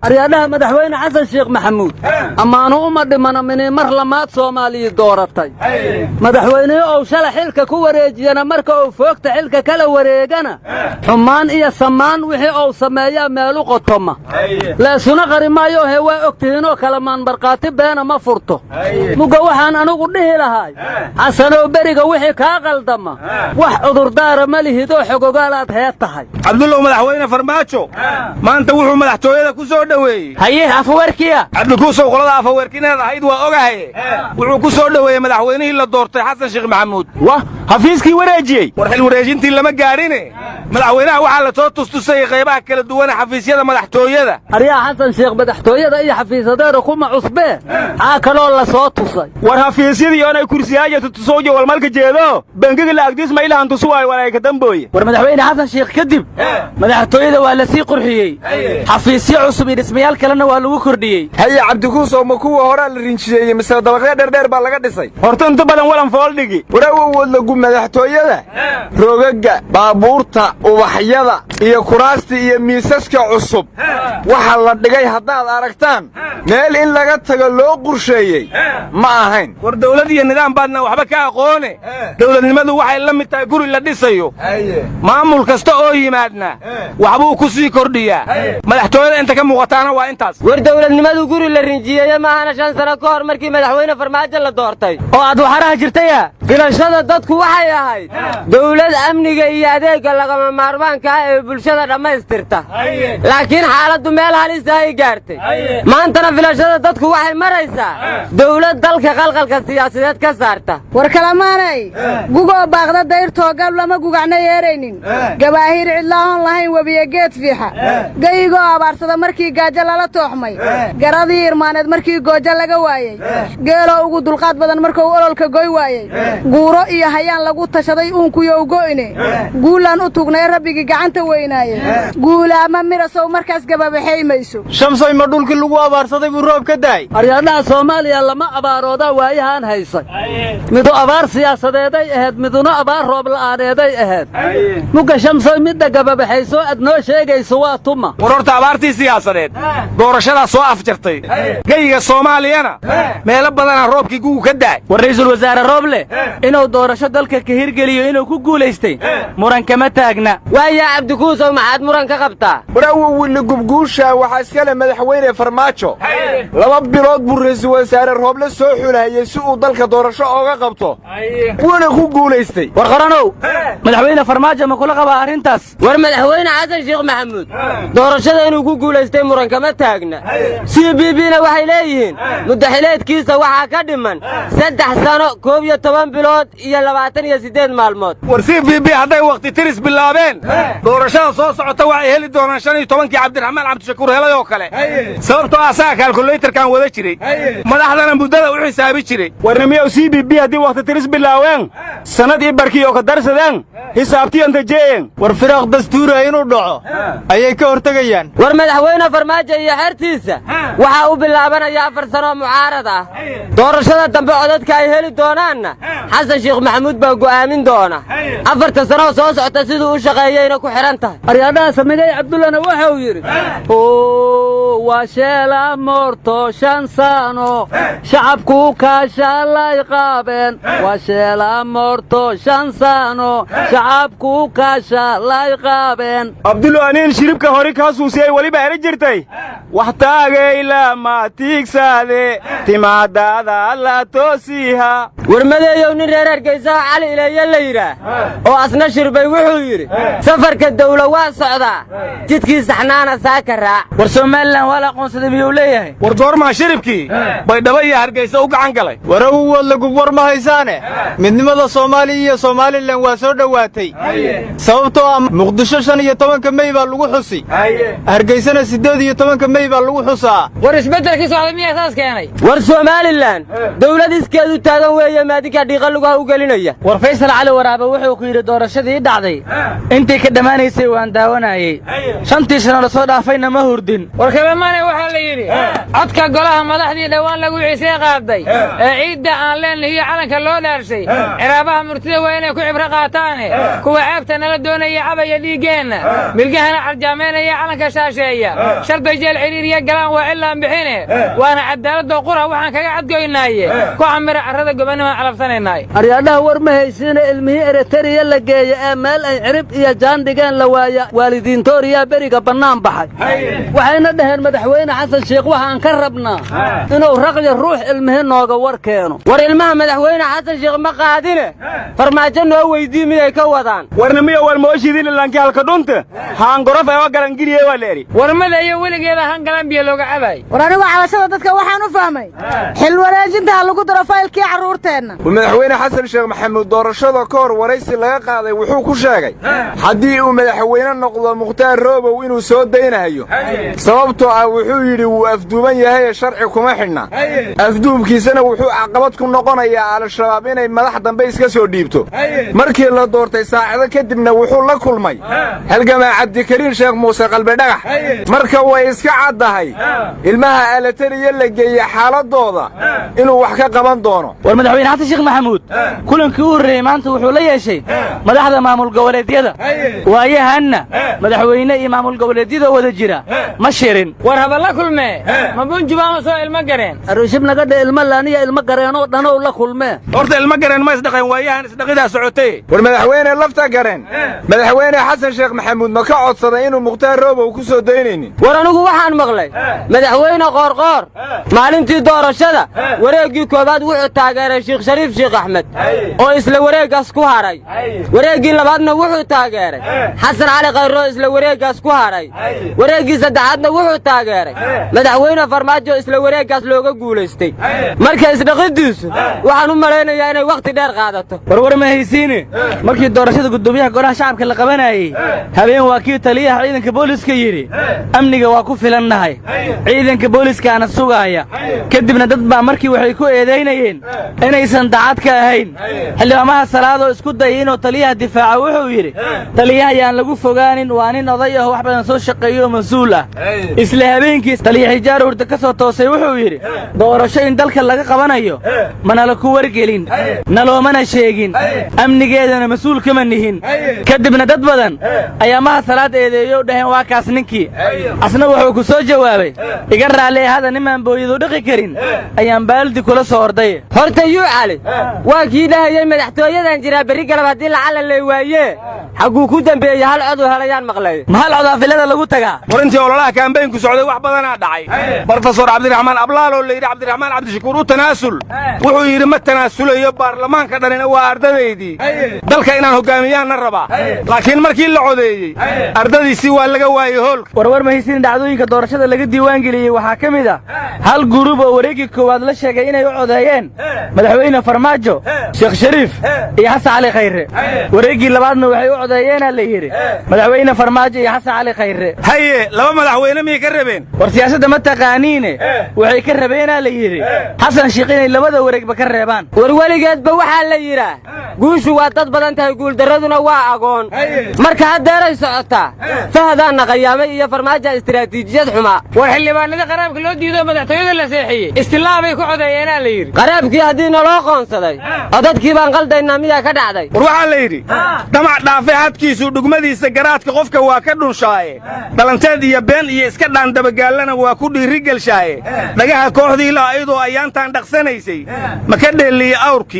Aryaadhaha, Madaxweyne Xasan Sheekh Maxamuud ammaanu uma dhimana minii mar lamaad Soomaaliyi dooratay. Madaxweynehe ou shala xilka ku wareejiyana, marka uu foogta xilka kala wareegana, xumaan iyo samaan wixii uu sameeyaa meelu qotoma leesuna qari maayo. He, waa og tihiinoo kalamaan markhaati beena ma furto. Mugga waxaan anigu dhihi lahay, Xasanow, beriga wixii kaa qaldama wax cudurdaara ma lihidoo xogogaalaad hee tahay. Cabdullow, Madaxweyne Farmaajo maanta wuxuu madaxtooyada ku soo dhoweeyey Haye, Afaweerkiya. Cabdikuusow, qolada Afaweerki inaad ahayd waa ogahay. Wuxuu ku soo dhoweeyey madaxweynihii la doortay, Xasan Sheekh Maxamuud. Wah, xafiiskii wareejiyey. War xil wareejintii lama gaadhine, madaxweynaha waxaa la soo tustusayay qaybaha kala duwane xafiisyada madaxtooyada. Aryaha, Xasan Sheekh madaxtooyada iyo xafiisadeeda kuma cusbee, maxaa kaloo la soo tusay? War xafiisyadii oonay kursiyaaja tutusowjo walmalka jeedo, bangiga la'agdiis maylahan tusuwaay walayka dambooye. War Madaxweyne Xasan Sheekh kadib madaxtooyada waa la sii qurxiyey, xafiisyo cusub iyo dhismayaal kalena waa lagu kordhiyey. Haye, Cabdikuusow, ma kuwa horaa la rinjiyeeyey mise dabaqyo dheerdheer baa laga dhisay? Horta inta badan walan fooldhigi. Warawowoodlagu madaxtooyada rogaga, baabuurta, ubaxyada iyo kuraasta iyo miisaska cusub waxa la dhigay haddaad aragtaan, meel in laga tago loo qorsheeyey ma ahayn. War dawlad iyo nidaam baadna waxba ka aqoone. Dawladnimadu waxay la mid tahay guri la dhisayo. Maamul kasta oo yimaadna waxbuu ku sii kordhiyaa. Madaxtooyada inta ka muuqataana waa intaas. War dawladnimadu guri la rinjiyeeye maahana. 5 sano ka hor markii Madaxweyne Farmaajo la doortay oo aad waxaraha jirtaya, filashada dadku waxay ahayd dawlad amniga iyo adeegga lagama maarmaanka ah ee bulshada dhammaystirta, laakiin xaaladdu meel halisa ay gaartay. Maantana filashada dadku waxay maraysaa dawlad dalka qalqalka siyaasadeed ka saarta. War kalamaanay, gugoo baaqda dayrtoo gab lama gugacna yeeraynin, gabaahiir cidlaahoon lahayn, webiye geed fiixa, gayigoo abaarsada markii gaajo lala tooxmay, garadii irmaaneed markii goojo laga waayey, geeloo ugu dulqaad badan markuu ololka goy waayey, guuro iyo hayaan lagu tashaday uunkuyow go'ne, guulaan u tugnay rabbigii gacanta weynaaye, guulaama mirasow markaas gababaxay mayso. Shamsoy, ma dhulkii lagu abaarsaday buu roob ka daay? Aryaadhaha, Soomaaliya lama abaaroodaa waayahaan haysay. Midu abaar siyaasadeeday ahayd, miduna abaar roob la'aaneeday ahayd. Mugga Shamsoy, midda gababaxaysoo aad noo sheegayso waa tuma? War horta abaartii siyaasadeed doorashadaa soo afjartay. Geyiga Soomaaliyana meelo badanaa roobkii gugu ka da'ay. War Ra'iisul Wasaare Rooble inuu doorasho dalka ka hirgeliyo, inuu ku guulaystay, muran kama taagna. Waayaa, Cabdikuusow, maxaad muran ka qabtaa? Warawow, gubguusha waxaa iskale Madaxweyne Farmaajo. 2 bilood buu Ra'iisul Wasaare Rooble soo xulahayey si uu dalka doorasho ooga qabto, wuuna ku guulaystay. War Qoranow, Madaxweyne Farmaajo ma kula qabaa arrintaas? War Madaxweyne Xasan Sheekh Maxamuud doorashada inuu ku guulaystay muran kama taagna. CBB na waxay leeyihiin muddaxileedkiisa waxaa ka dhiman 3 sano, 11 bilood iyo 28 maalmood. War CBB hadday wakhti tiris bilaabeen, doorashada soo socota waxay heli doonaan 15-kii Cabdiraxmaan Cabdishakuur helay oo kale, sababtoo asaga calculator-kan wada jiray, madaxdana muddada u xisaabi jiray. Warnimiyow, CBB haddii wakhti tiris bilaaween, sannad ii barkii oo ka darsadeen, xisaabtiyanta jeeyen. War firaaq dastuura inuu dhaco ayay ka hortegayaan. War Madaxweyne Farmaajo iyo xertiisa waxaa u bilaabanaya 4 sanoo mucaarad ah. Doorashada dambe codadka ay heli doonaanna Xasan Sheekh Maxamuud baa go'aamin doona. 4-ta sanoo soo socota siduu u shaqeeyeyna ku xidhan tahay. Aryaadhaha, Samigay Cabdullana waxau yidhi: "Waa sheela moorto 5 sano shacabku kaashaalay qaabeen, waa sheela moorto 5 sano shacabku kaashaalay qaabeen." Abdullo, aniin shiribka hori kaa suusiyey. Weliba eri jirtay: "Wax taagayla ma tiigsaade, timaadaada la toosiiha." Warmadeeyow, nin reer Hargaysaha Cali Ileeye la yidhaah oo asna shirbay wuxuu yidhi: "Safarka dawlo waa socdaa, jidkii saxnaana saaka raac." War Somaliland waa la aqoonsaday miyuu leeyahay? War goormaa shiribkii Baydhabo iyo Hargaysa u gacan galay? Warawowood lagub, war ma haysaane, midnimada Soomaaliya iyo Somaliland waa soo dhowaatay, sababtoo ah Muqdisho 15-ka Mey baa lagu xusi, Hargaysana 18-ka Mey baa lagu xusaa. War isbeddelkii socda miyaa saas keenay? War Somaliland dawlad iskeedu taagan weeye, maadinkaa dhiiqa lugaha u gelinaya. War Faysal Cali Waraabe wuxuu ku yidhi: "Doorashadii dhacday intay ka dhammaanaysay waan daawanayey, 5-tii sano la soo dhaafayna ma hurdin." War kalamaane, waxaa la yidhi codka golaha madaxdii dhowaan lagu ciisee qaaday ee ciidda aan leenahiyo calanka loo dhaarshay, ciraabaha murtida waa inay ku cibro qaataane. Kuwa ceebta nala doonaya, cabaya dhiiggeenna, milgahana carjaamaynaya, calanka shaasheeya, sharbay jeel. Ciriiriya galaan waa cilaan bixine, waana cadaaladoo qura waxaan kaga cadgoynaaye ku camira carrada gobanimaan calabsanaynaay. Aryaadhaha, war ma haysiina, ilmihii Eritariya la geeya ee meel ay cirib iyo jaan dhigeen la waaya, waalidiintooriyaa beriga bannaan baxay. Waxayna dhaheen, Madaxweyne Xasan Sheikh waxaan ka rabnaa inuu raqya ruux ilmihi nooga war keeno. War ilmaha Madaxweyne Xasan Sheekh ma qaadine, Farmaajo noo weydii miyay ka wadaan? Warnimiyo walmooshidin lanki halka dhunta haangorof ewa galangeliye waa leeri. War madayo, weligeeda hangalan biyo looga cabay. War anigu cabashada dadka waxaan u fahmay xil wareejinta ha lagu daro faylkii carruurteenna. Madaxweyne Xasan Sheekh Maxamuud doorashada ka hor waraysi laga qaaday wuxuu ku sheegay haddii uu madaxweyne noqdo Mukhtaar Roobow inuu soo daynayo, sababtoo ah wuxuu yidhi wuu afduuban yahaye sharci kuma xidhna. Afduubkiisana wuxuu caqabad ku noqonayaa Al-Shabaab inay madax dambe iska soo dhiibto. Markii la doortay saacado kadibna wuxuu la kulmay halgamaa Cabdikariin Sheekh Muuse Qalbidhagax. Marka way iska caddahay ilmaha Alatariya la geeye xaaladooda inuu wax ka qaban doono. War Madaxweyne Xasan Sheekh Maxamuud kulankii u horreeyey maanta wuxuu la yeeshay madaxda maamul goboleedyada. Waayahanna madaxweyne iyo maamul goboleedyada wada jira ma shirin. War haba la kulmee, ma Bunjubaama soo ilmo gareen? Arushib naga dhe, ilmo laaniya ilmo gareenoo dhanow la kulmee. Horta ilmo gareen ma isdhaqeen? Waayahan isdhaqidaa socotay. War madaxweyne lafta gareen Madaxweyne Xasan Sheekh Maxamuud ma ka codsaday inuu Mukhtaar Roobow ku soo daynaynin? War anigu waxaan maqlay Madaxweyne Qoorqoor maalintii doorashada wareeggii koowaad wuxuu taageeray Sheekh Shariif Sheekh Axmed oo isla wareeggaas ku hadhay. Wareeggii labaadna wuxuu taageeray Xasan Cali Khayre oo isla wareeggaas ku hadhay. Wareeggii saddexaadna wuxuu taageeray Madaxweyne Farmaajo, isla wareeggaas looga guulaystay. Marka isdhaqiddiisu waxaan u malaynayaa inay wakhti dheer qaadato. Warwar ma haysiine, markii doorashada guddoomiyaha golaha shacabka la qabanayey habeen waa kii taliyaha ciidanka booliska yidhi amniga waa ku filannahay, ciidanka booliskaana sugaaya. Kadibna dad baa markii waxay ku eedaynayeen inaysan daacad ka ahayn. Xildhibaamaha Salaadoo isku dayay inuu taliyaha difaaca wuxuu yidhi, taliyaha yaan lagu fogaanin, waa nin oday ah, wax badan soo shaqeeyo oo mas-uul ah. Isla habeenkiis taliya Xijaar hurda ka soo toosay wuxuu yidhi, doorasho in dalka laga qabanayo manala ku wargelin, naloomana sheegin, amnigeedana mas-uul kama nihin. Kadibna dad badan ayaa Maha Salaad eedeeyo, dhaheen waa kaas ninkii. Asna wuxuu ku soo jawaabay, iga raalli ahada, nimaan booyadu dhaqi karin ayaan baaldi kula soo orday. Horta yuu Cali waa kii dhahayey madaxtooyadan jiraa berri galab haddii lacalla lay waayee, xagguu ku dambeeyey? Hal cod uu helayaan maqlay. Ma hal codaafilada lagu tagaa? War intii ololaha kaambeynku socday wax badanaa dhacay. Brofesor Cabdiraxmaan Ablaal oo la yidhi Cabdiraxmaan Cabdishakuur u tanaasul, wuxuu yidhi ma tanaasulayo, baarlamaanka dhanina waa ardadaydii, dalka inaan hoggaamiyaanna rabaa. Laakiin markii la codeeyey ardadiisii waa laga waayey hoolka. Warwar ma haysin, dhacdooyinka doorashada laga diiwaan geliyey waxaa ka mid ah hal gurub oo wareeggii koowaad la sheegay inay u codeeyeen Madaxweyne Farmaajo, Sheekh Shariif iyo Xasan Cali Khayre. Wareeggii labaadna waxay u codeeyeenaa la yidhi Madaxweyne Farmaajo iyo Xasan Cali Khayre. Haye, laba madaxweyne miyay ka rabeen? War siyaasadda ma taqaaniine, waxay ka rabeenaa la yidhi Xasan Sheekh inay labada wareegba ka reebaan. War weligeedba waxaa la yidhaah guushu waa dad badan tahay, guuldarraduna waa agoon. Marka haddeeray socotaa Fahdaanna qayaamay iyo Farmaaja istiraatiijiyad xumaa. War xildhibaanada qaraabka loo diido madaxtooyada la seexiyey istilaabay ku codeeyeenaa la yidhi. Qaraabkii haddii naloo qoonsaday, codadkii baan qaldaynaa miyaa ka dhacday? War waxaa la yidhi damac dhaafay xadkiisu dhugmadiisa garaadka qofka waa ka dhunshaaye, dhalanteed iyo been iyo iska dhaan dabagaallana waa ku dhiirri gelshaaye. Dhagaha kooxdii la ayadoo ayaantaan dhaqsanaysay ma ka dheelliye awrkii?